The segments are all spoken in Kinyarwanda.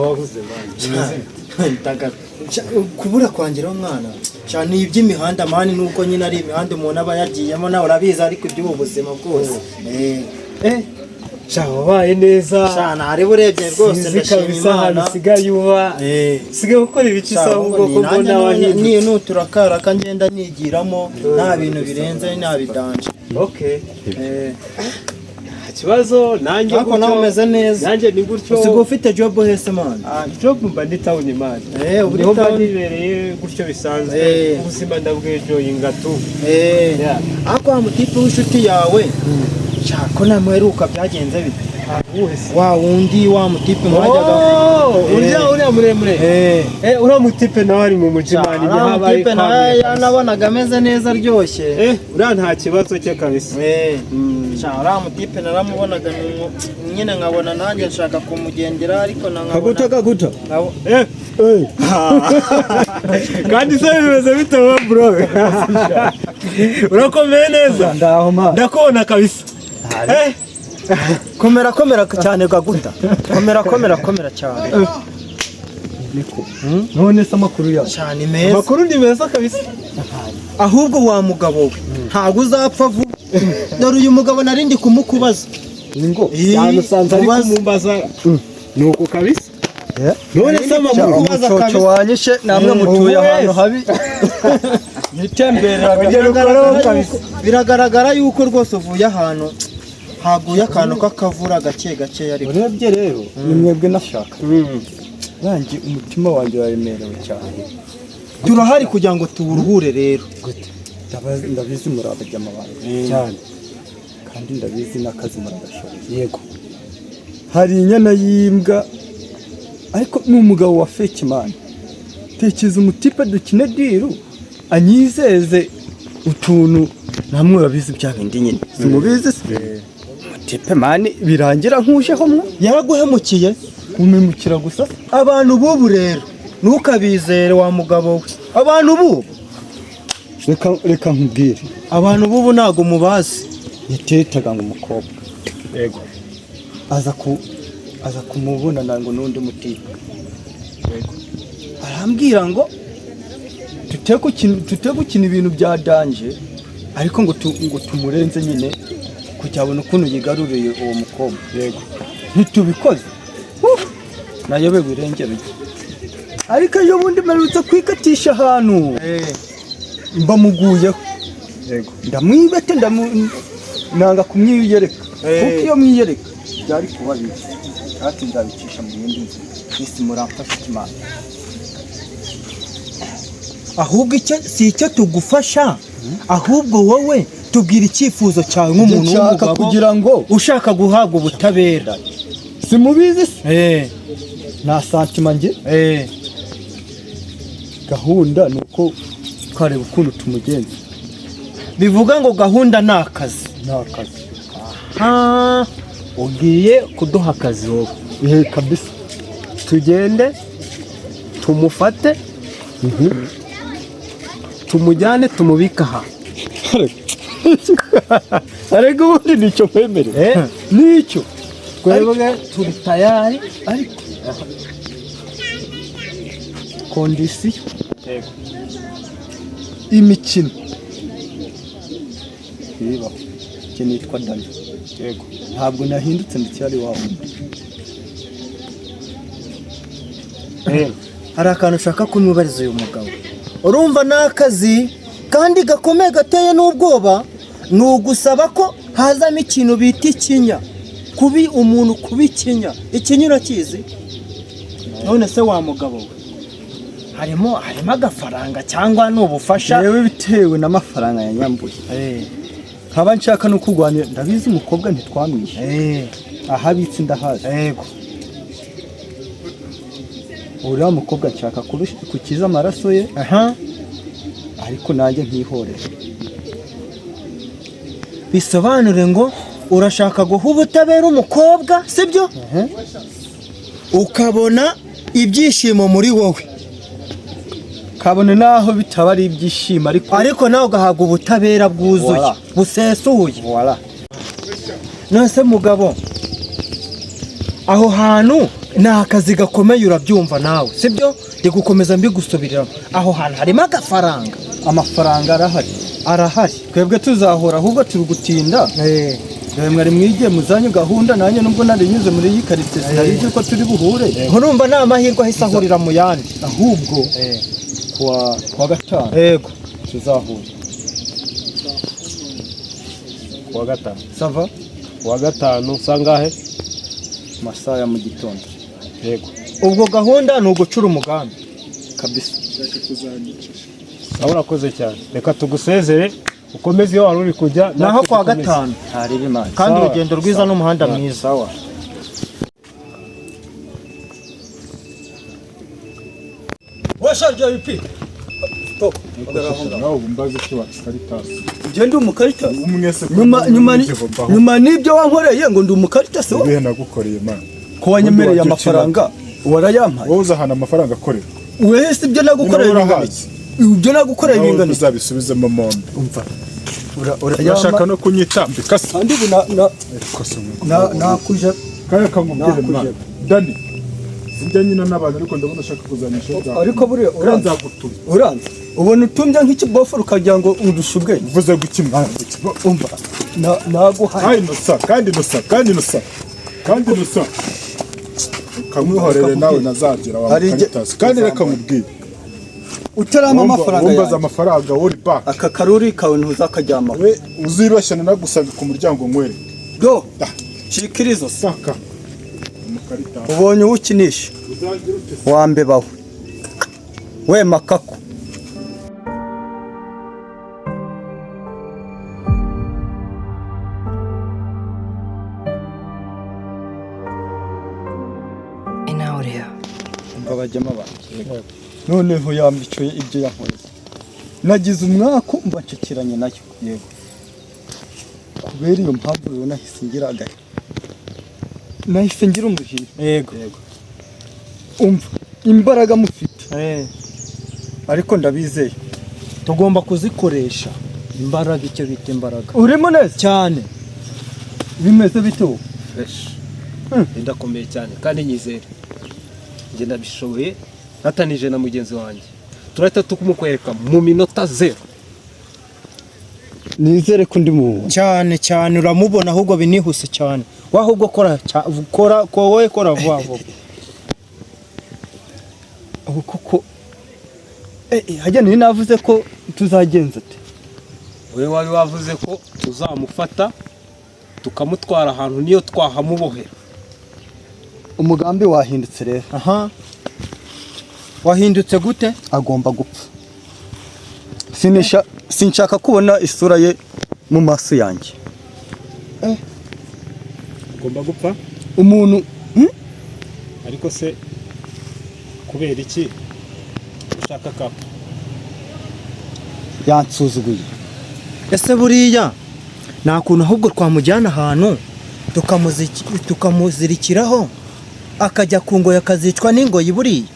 Wabuze, man? Kubura kwangira mwana cyane iby'imihanda, man, nuko nyine ari imihanda umuntu aba yagiyemo, nawe urabizi, ariko iby'ubu buzima bwose. Eh, sha, wabaye neza. Shana hari urebye rwose. Sinzi Ndashima kabisa ahantu Imana. usigaye uba. Usigaye ukora ibiki se ahubwo, ko mbona wahindutse? Ni nuturakaraka ngenda nigiramo, nta bintu birenze, nta bidanje. Okay, nta kibazo, nanjye Ariko nawe gutyo. umeze neza. Nanjye ni gutyo. Usigaye ufite job hese, man? Ah, job mba ndi town, man. Eh, ubu Niho mba town. nibereye gutyo bisanzwe. Ubuzima ndabwenjoyinga tu. Yeah. Ariko wa mutipe w'inshuti yawe, shaka ko namuheruka, byagenze bite? Wese? Wa wundi, wa mutipe mwajyaga. Oh, uriya, uriya muremure? Eh. Eh, uriya mutipe nawe ari mu mujyi, man, Uriya niho aba ari mutipe nawe kwamye kabisa. yanabonaga ameze neza, aryoshye. Eh, uriya nta kibazo cye kabisa. Sha, uriya mutipe naramubonaga nyine nkabona nanjye nshaka kumugendera, ariko na nkabona Kaguta, kaguta. Eh, kandi se bimeze bite wowe, bro? Urakomeye neza? Ndaho, man. Ndakubona kabisa. Eh, Komera, komera cyane Gaguta, komera, komera, komera cyane. Niko. None se amakuru yawe? Cyane meza. Amakuru ni meza kabisa. Ahubwo wa mugabo we, ntabwo uzapfa vuba. Dore uyu mugabo nari ndi kumukubaza. Ngo Cyane usanze ari Mubaze. kumumbaza nuko kabisa. None se amakuru? Kubaza Umucoco kabisa. wanyishe, namwe mutuye ahantu habi. Nitemberaga. Ongera ukoreho kabisa. Biragaragara yuko rwose uvuye ahantu haguye akantu k'akavura gake gake, ariko Urebye rero ni mwebwe nashaka. Nanjye umutima wanjye waremerewe cyane. Turahari kugira ngo tuwuruhure rero. Ndabizi muri abajyama banjye. Cyane. Kandi ndabizi n'akazi muragashoboye. Yego. Hari inyana y'imbwa, ariko ni umugabo wa fake, man. Tekereza umutipe dukine deal, anyizeze utuntu, namwe urabizi bya bindi nyine, simubizi se? Umutipe, man, birangira nkujeho mwo. Yaraguhemukiye. Kumemukira gusa. Abantu b'ubu rero ntukabizere, wa mugabo we, abantu b'ubu. Reka, reka nkubwire. Abantu b'ubu ntabwo mubazi. Yatetaga ngo umukobwa Yego. aza kumubonana ngo n'undi mutipe, arambwira ngo tute gukina ibintu bya danger, ariko ngo tumurenze nyine kugira abone ukuntu yigaruriye uwo mukobwa. Yego. Ntitubikoze. Huh! Nayobewe irengero rye. Ariko ejo bundi mperutse kwikatisha ahantu, mbamuguyeho. Yego. Ndamwibete, nanga kumwiyereka, kuko iyo mwiyereka byari kuba bibi. Ati nzabicisha mu yindi nzira. Isi muramfasha Imana. Ahubwo icyo si icyo tugufasha, ahubwo wowe tubwira icyifuzo cyawe nk'umuntu Nshaka w'umugabo kugira ngo ushaka guhabwa ubutabera. Simubizi se? Nta sentiment nge. Gahunda ni uko twareba ukuntu tumugenza. Bivuga ngo gahunda ni akazi. Ni akazi. Ah, Ugiye kuduha akazi wowe? Ihe kabisa. Tugende tumufate, tumujyane, tumubike aha. Ariko ubundi nicyo nkwemerera. Eh. Nicyo. Twebwe turi tayari. Ariko condition: Yego. Imikino ntibaho. Njye nitwa Dani. Yego. Ntabwo nahindutse, ndacyari wa wundi. Hari akantu ushaka kumwibariza uyu mugabo. Urumva ni akazi kandi gakomeye, gateye n'ubwoba. Ni ugusaba ko hazamo ikintu bita ikinya, kubi umuntu kuba ikinya. Ikinya urakizi? None se wa mugabo we, harimo agafaranga cyangwa ni ubufasha? Yewe, bitewe n'amafaranga yanyambuye, nkaba nshaka no kurwanira, ndabizi umukobwa ntitwamwishe, aho abitse ndahazi. Uriya mukobwa nshaka kukiza amaraso ye, ariko nanjye nkihorera. Bisobanure ngo urashaka guha ubutabera umukobwa, sibyo? Ukabona ibyishimo muri wowe. Kabone naho bitaba ari ibyishimo, ariko Ariko nawe ugahabwa ubutabera bwuzuye, Voilà. busesuye. Voilà. None se mugabo, aho hantu Ni akazi gakomeye, urabyumva nawe, sibyo? Ndi gukomeza mbigusubiriramo, aho hantu harimo agafaranga. Amafaranga arahari. Arahari. Twebwe tuzahora, ahubwo turi gutinda. Dore mwari mwigiye muzanyu gahunda, nanjye nubwo nari nyuze muri iyi karitsiye sinari nzi ko turi buhure. Urumva ni amahirwe ahise ahurira mu yandi. Ahubwo kuwa gatanu tuzahura. Kuwa gatanu? Ça va. Kuwa gatanu sangahe? Masaha ya mu gitondo. Yego. Ubwo gahunda ni ugucura umugambi. Kabisa. Sawa, urakoze cyane, reka tugusezere ukomeze iyo wari uri kujya. Naho Natwe kuwa dukomeze. gatanu. Ntareba Imana. Kandi Sawa. urugendo rwiza n'umuhanda mwiza. Sawa. Washarya ipi? Stop. Nawe umbaze icyo Karitasi. Njye ndi umukaritasi. Umwese. Nyuma nyuma n'ibyo wankoreye ngo ndi umukaritasi wowe? Ibihe nagukoreye, man? Ko wanyemereye Ubundi wajya amafaranga warayampaye? Wowe uzi ahantu amafaranga akorera? Wese ibyo nagukoreye Nyine bingana urahazi. iki? Ibyo nagukoreye Nawe bingana iki? uzabisubizemo mombe. Umva, Urashaka urayampa no kunyitambika se? Kandi ubu na na Ariko se na nakuje. Kaya kamubwire, Nakuje. man. Dani, sinjya nyina n'abantu, ariko ndabona ushaka kuzanisha. Ariko buriya Kandi uranze. nzagutuma. Uranze, ubona utumbya nk'ikibofu ukagira ngo undushe ubwenge. Uvuze guki, mwana? Umva, naguhaye. Kandi nusa, kandi nusa, kandi nusa, kandi nusa, kamwihorere nawe nazagira wa Hari Karitasi. Kandi reka nkubwire, Utarama amafaranga wumbaza yanjye. amafaranga uri back. Aka karuri kawe ntuzakaryamaho. We uzibeshya nagusanga ku muryango nkwereke. Do shikirizo. Saka umukaritasi. Ubonye uwo ukinisha. Uzagira ute se? Wambebawe we makako. In audio. Umva, bajyamo abantu, noneho yambicuye ibyo yankoreye, nagize umwaku mba ncikiranye nayo. Yego, kubera iyo mpamvu rero nahise ngira agahe, nahise ngira umujinya. Umva, imbaraga mufite, ariko ndabizeye. Tugomba kuzikoresha imbaraga, icyo bita imbaraga. Urimo neza? Cyane. Bimeze bite wowe? Fresh, ndakomeye cyane kandi nyizere, njye ndabishoboye, natanije na mugenzi wanjye, turahita tukumukwereka mu minota zero. Nizere ko ndi mu Cyane cyane, uramubona ahubwo binihuse cyane. We ahubwo kora kora ko wowe kora vuba vuba. Ubu koko hajya nari navuze ko tuzagenza ate? Wowe wari wavuze ko tuzamufata tukamutwara ahantu niyo twahamubohera. Umugambi wahindutse rero. Aha, wahindutse gute? Agomba gupfa. Sinshaka kubona isura ye mu maso yanjye. Ugomba gupfa. Umuntu Ariko se kubera iki ushaka kapa? Yansuzuguye. Ese buriya nta kuntu ahubwo twamujyana ahantu tukamuzirikiraho akajya ku ngoyi, akazicwa n'ingoyi buriya?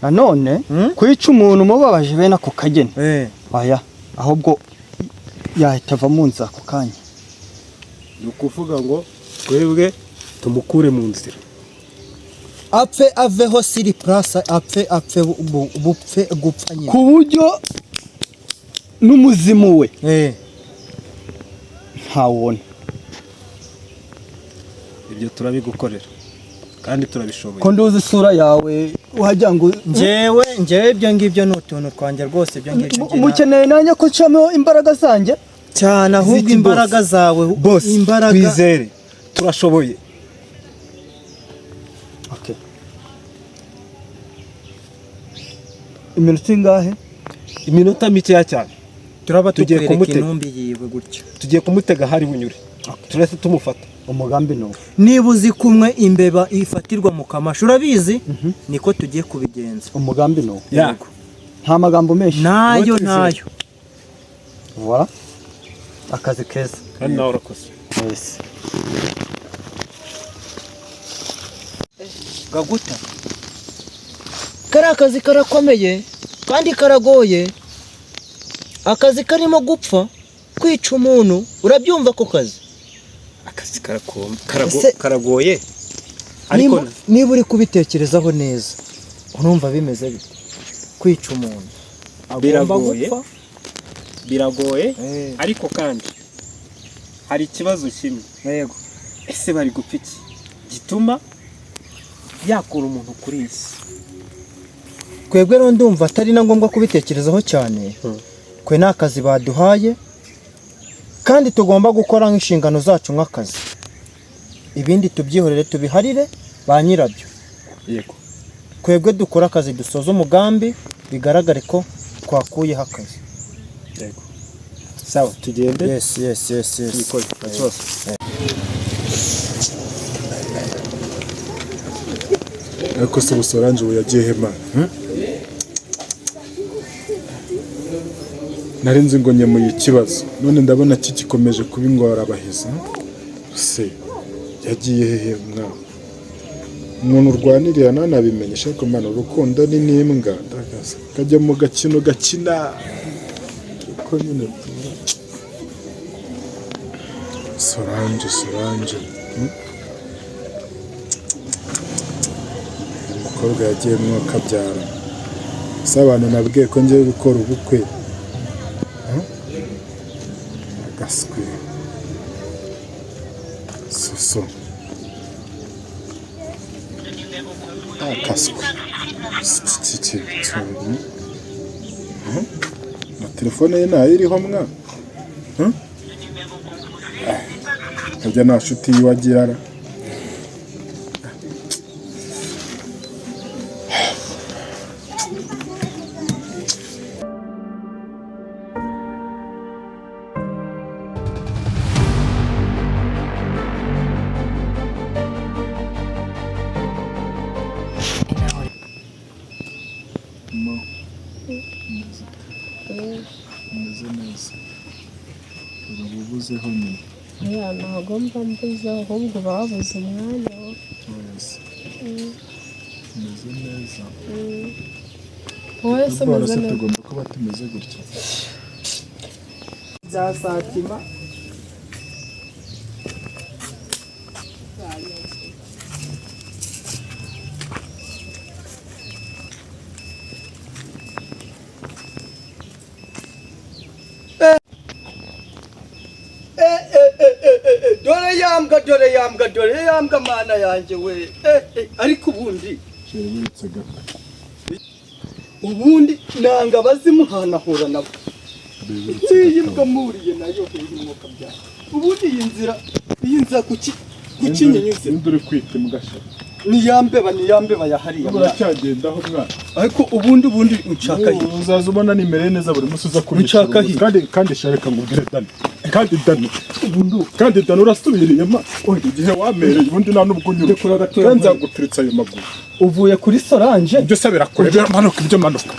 Nanone Hmm? kwica umuntu umubabaje bene ako kageni, aya ahubwo yahita ava mu nzu ako kanya. Ni ukuvuga ngo twebwe tumukure mu nzira. Apfe, aveho sur place, apfe, apfe bupfe gupfa nyine. Ku buryo n'umuzimu we ntawubona. Ibyo turabigukorera kandi turabishoboye. Ko nduzi isura yawe, wagira ngo Njyewe ibyo ngibyo ni utuntu twanjye rwose, ibyo ngibyo njye Mukeneye nanjye ko ncamo imbaraga zanjye? Cyane ahubwo. Ziki, Imbaraga zawe. Boss, Imbaraga. twizere, turashoboye. Okay. Iminota ingahe? Iminota mikeya cyane. Turaba Tugiye tukwereka kumutega. intumbi yiwe gutya. Tugiye kumutega ahari bunyure, turahita tumufata. Umugambi ni uwo. Niba uzi kumwe imbeba ifatirwa mu kamashu, urabizi niko tugiye kubigenza. Umugambi ni uwo. Ya. Nta magambo menshi. Nayo. Wowe. Nayo. Voilà, akazi keza. Kandi nawe urakoze. Wese. Gaguta, kariya akazi karakomeye kandi karagoye, akazi karimo gupfa, kwica umuntu, urabyumva ako kazi? Akazi Ese- karagoye. Ariko Niba uri kubitekerezaho neza, urumva bimeze bite kwica umuntu agomba Biragoye. gupfa? Biragoye. Ariko kandi hari ikibazo kimwe. Yego. Ese bari gupfa iki gituma yakura umuntu kuri iyi si? Twebwe rero ndumva atari na ngombwa kubitekerezaho cyane. Twe ni akazi baduhaye kandi tugomba gukora nk'inshingano zacu nk'akazi, ibindi tubyihorere, tubiharire ba nyirabyo. Yego. Twebwe dukora akazi, dusoza umugambi, bigaragare ko twakuyeho akazi. Yego, sawa, tugende. Yes. Tubikore, nta kibazo. Ariko se ubu Solange ubu yagiye he man? Nari nzi ngo nyemuye ikibazo, none ndabona kigikomeje kuba ingorabahizi. Se yagiye hehe mwana? Umuntu urwanirira ntanabimenyesha. Ariko man, urukundo ni n'imbwa, ndagaza kajya mu gakino gakina ariko nyine Solange, Solange, Umukobwa yagiye mwuka abyara se abantu nabwiye ko ngiye gukora ubukwe. Agaswi soso agaswi iki na telefone ye ntayo iriho mwa. Harya nta nshuti yiwe agira ra? In audio. Ma, umeze neza? Urabubuzeho nyine. Oya, ntabwo mba mbuze, ahubwo babuze umwanya wo. Wese umeze neza? Wowe se Ubwo umeze se neza? Tugomba kuba tumeze gutya. Bya satima. Dore yambwa, dore yambwa, dore yambwa, mana yanjye we! Ariko ubundi Chéri, uretse gato. Ubundi nanga abazimuhanahura nabo. Uretse Ngiyi gato. mbwa mpuriye nayo iri mwuka byawe. Ubundi iyi nzira kuki nyinyuze? Ninde uri kwita imbwa sha? Ni yambeba, ni yambeba yahariye. Uracyagendaho mwana? Ariko ubundi unshaka he? Uzaza ubona nimereye neza buri munsi uza kunyishyura. Unshaka he? Kandi sha, reka nkubwire Dani, kandi Dani, kandi Dani, urasubiriye ma igihe wamereye ubundi nta nubwo unyura. Ndekura gatoya. Kandi nzaguturitsa ayo maguru. Uvuye kuri Solange? Ibyo se birakureba? Manuka ibyo, manuka.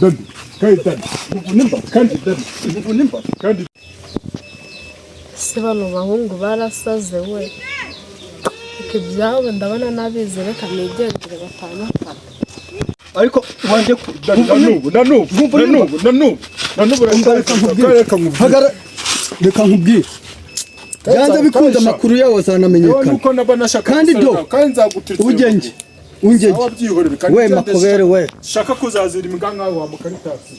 Dani, kandi Dani, kandi Dani, Nimba. Kandi Se bano bahungu barasaze we! Reka ibyabo ndabona n'abizi, reka nigendere batanafata. Ariko wanjye Dani, na n'ubu, na n'ubu, na n'ubu, na n'ubu, na n'ubu. Umva, reka nkubwire. Reka nkubwire. Hagara, reka nkubwire, byanze bikunze amakuru yawe Yewe, azanamenyekana. nuko naba nashaka Kandi gusara do, nawe, kandi nzaguturitsa ayo Ugenge maguru. ungenge. Sawa, byihorere, kandi We ugende. makobere we. Shaka kuzazira imbwa nkawe wa mukaritasi.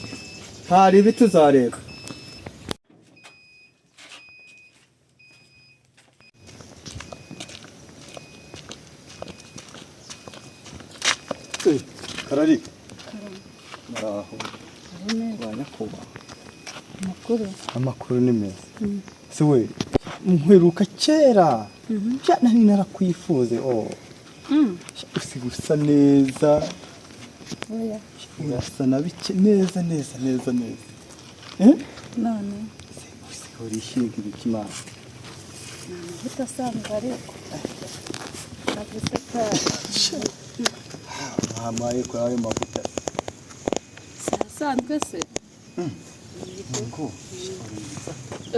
Hari ibi tuzareba. Karari, muraho ba nyakubahwa? Amakuru? Amakuru ni meza. Se we, nkweruka kera. Sha, nari narakwifuze. Oh, usiga usa neza. Oya. Urasa na bike neza neza neza neza. Eh? None. Usiga urishiga ibiki, Imana? Ni amavuta asanzwe, ariko navuze ko Mwamaye kuri ayo mavuta. si asanzwe se? Ngo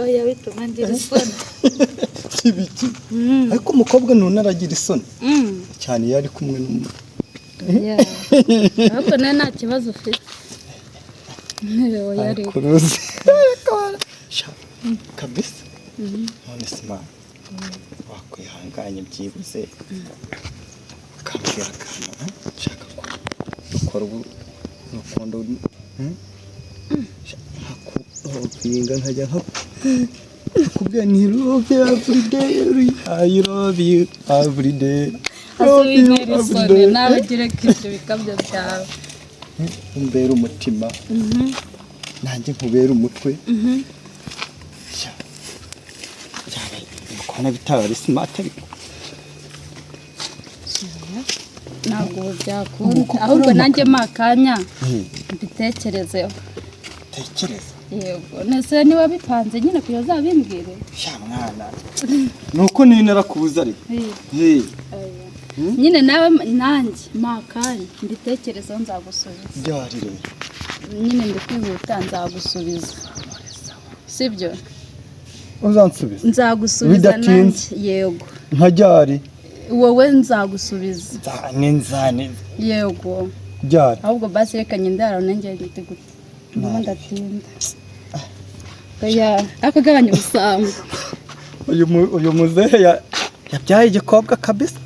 Oya, bituma ngira isoni. Ibiki? Ariko umukobwa none aragira isoni cyane iyo ari kumwe n'umuntu. Oya, ariko nawe nta kibazo ufite. Oya, ariko Kuruzi. Sha, kabisa. None se Imana? Wakwihanganye byibuze ukambwira akantu, nshaka ko dukora ubu urukundo, nkakurovinga, nkajya nkakubwira nti love you every day, I love you every day. Ase wintera isoni nawe, ugire ko ibyo bikabyo byawe. Umbera umutima, nanjye nkubera umutwe. Sha, byaba kubona bitaba ari smart, ariko Ntabwo ubu byakunda, ahubwo nanjye mpa akanya mbitekerezeho. Tekereza. Yego, nese niba bipanze nyine kugira uzabimbwire. Sha mwana, nuko niyo narakubuza ariko. Hey. Nyine nawe nanjye mpa akanya mbitekerezeho, nzagusubiza. Byari rero. Nyine ndi kwihuta, nzagusubiza, sibyo? Uzansubiza? Nzagusubiza. Bidatinze. Nanjye yego. Nka ryari? Wowe nzagusubiza. Nzane, nzane. Yego. Ryari? Ahubwo basi reka nyindara nanjye ndi gute, ndimo ndatinda. Oya, akagabanya ubusambo. Uyu muzehe yabyaye igikobwa kabisa,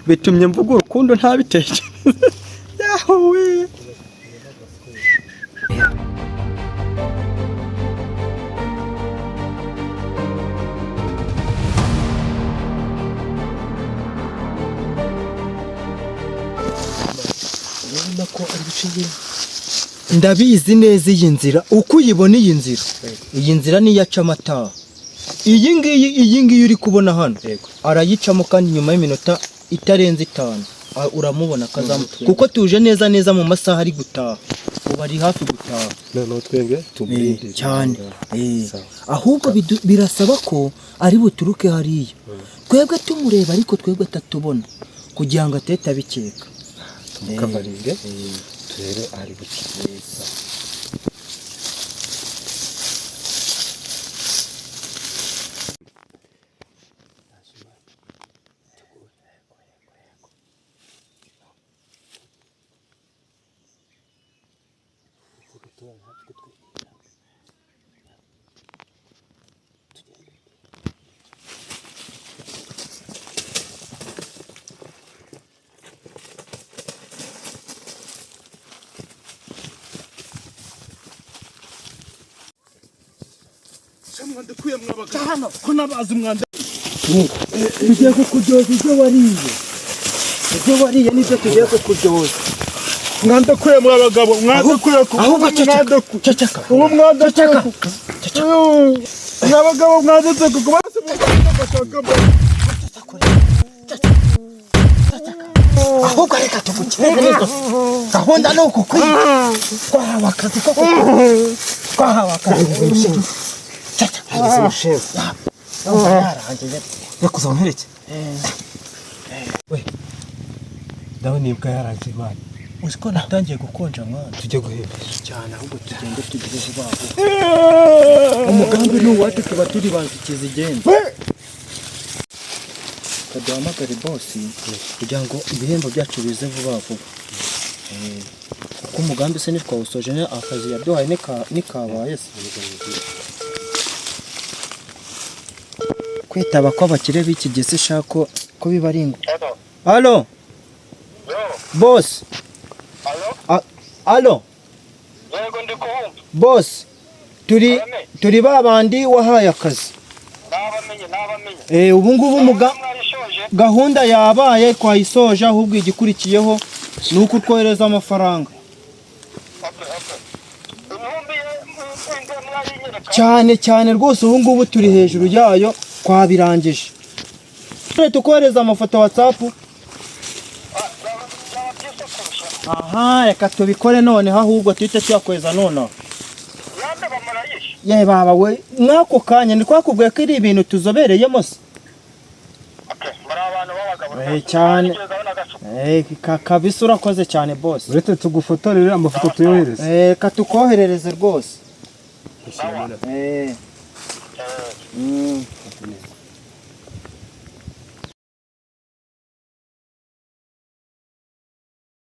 bitumye mvuga urukundo ntabitekereza yahuwe. Urabona ko ari guca. Ndabizi neza iyi nzira uko uyibona, iyi nzira niyo aca amataha, iyi ngiyi, iyi ngiyi uri kubona hano. Arayicamo kandi nyuma y'iminota itarenze 5 uramubona akazamuka, kuko tuje neza neza mu masaha ari gutaha, ubu ari hafi gutaha. Noneho twebwe tumurinde. Cyane. Ahubwo birasaba ko ari buturuke hariya, twebwe tumureba ariko twebwe atatubona, kugira ngo atete abikeka. Tumukavaringe, turebe ari guca. Ko nabazi umwanda. Tugiye kukuryoza ibyo wariye, ibyo wariye nibyo tugiye kukuryoza. Mwandakuye mwa bagabo, mwandakuye ku Ahubwo ceceka, ceceka. Ubu mwandakuye mwa bagabo, mwanditse ku basi bashaka. Ahubwo reka tugukire neza, gahunda ni ukukwiba, twahawe akazi ko twahawe akazi. Ceceka, yarangiye. Yakuza umpereke we, ndabona imbwa yarangiye, Imana. Uzi ko natangiye gukonja mwana? Tujye guhembesha. Cyane, ahubwo tugende tugire vuba vuba, umugambi ni uwacu, tuba turi bazi ikizigenda. Kaduhamagare boss kugira ngo ibihembo byacu bize vuba vuba. Kuko umugambi se ntitwawusoje, akazi yaduhaye nikabaye se kwitaba kw'abakire b'iki gihe se shako ko biba ari ngo allo boss, allo. Yego, ndi kuwumva. Boss, turi ba bandi wahaye akazi. Nabamenye, nabamenye. Ubu ngubu Mwarishoje? Gahunda yabaye, twayisoje, ahubwo igikurikiyeho ni uko utwohereza amafaranga. Okay, intumbi ye inze mwarinyereka? Cyane cyane rwose, ubu ngubu turi hejuru yayo, twabirangije. Tukohereza amafoto WhatsApp. Byaba byiza kurusha. Aha, reka tubikore noneho, ahubwo tuhite tuyakohereza nonaha. Yande bamurayishe? Ye baba we, mw'ako kanya ntitwakubwiye ko iri ibintu tuzobereyemo se? Okay, muri abantu b'abagabo. Cyane. Nigeze abona agacupa. Kabisa urakoze cyane boss. Uretse tugufotorere amafoto tuyohereze. Reka tukoherereze rwose.